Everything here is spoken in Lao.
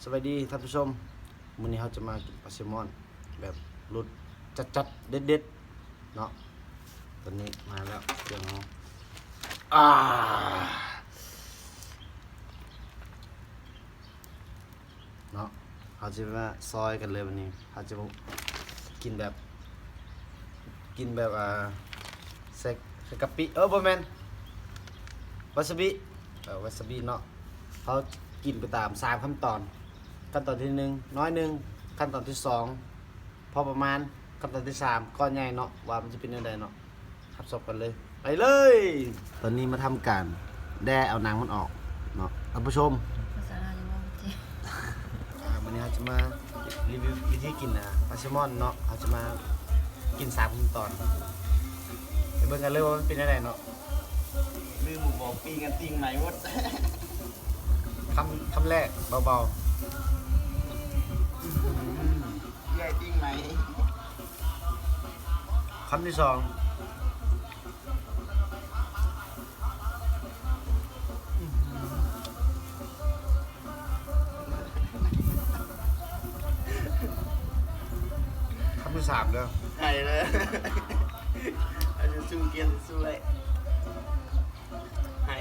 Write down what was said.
ສະບາຍດີທ່ານຜູ້ຊົມ, ມື້ນີ້ເຮົາຈະມາກິນປາແຊລມອນແບບລົດຈັດໆ ເດັດໆ ເນາະ. ຕອນນີ້ມາແລ້ວເຄື່ອງເຮົາ ອາ ເນາະ, ເຮົາຈະມາຊອຍກັນເລີຍບັດນີ້. ເຮົາຈະມາກິນແບບ ກິນແບບ ອ່າ ໃສ່ ໃສ່ກະປິ ເອີ ບໍ່ແມ່ນ ວາຊາບິ ເອີ ວາຊາບິເນາະ. ເຮົາກິນໄປຕາມສາມຂັ້ນຕອນ. ຂັ້ນຕອນທີໜຶ່ງ ໜ້ອຍໜຶ່ງ, ຂັ້ນຕອນທີສອງ ພໍປະມານ, ຂັ້ນຕອນທີສາມ ກ້ອນໃຫຍ່ເນາະ, ວ່າມັນຈະເປັນແນວໃດເນາະ. ຮັບຊົມກັນເລີຍ, ໄປເລີຍ. ຕອນນີ້ມາທຳການແດ່ເອົາໜັງມັນອອກເນາະທ່ານຜູ້ຊົມ. ພາສາລາວຍັງເວົ້າບໍ່ເກັ່ງ. ອ່າ ມື້ນີ້ເຮົາຈະມາຣີວິວວິທີກິນ ອ່າ ປາແຊລມອນເນາະ, ເຮົາຈະມາກິນສາມຂັ້ນຕອນ. ໄປເບິ່ງກັນເລີຍວ່າມັນເປັນແນວໃດເນາະ. ລືມບອກ ປີ້ງກັນຕິ່ງໃໝ່ໝົດ. ຄຳ ຄຳແລກເບົາໆ. ເອື້ອຍຕິ່ງໃໝ່. ຄຳທີສອງ. ຄຳທີສາມເດີ. ໄຫ້ເລີຍ. ອັນນີ້ສູ້ ກຽມສູ້ເລີຍ. ໄຫ້.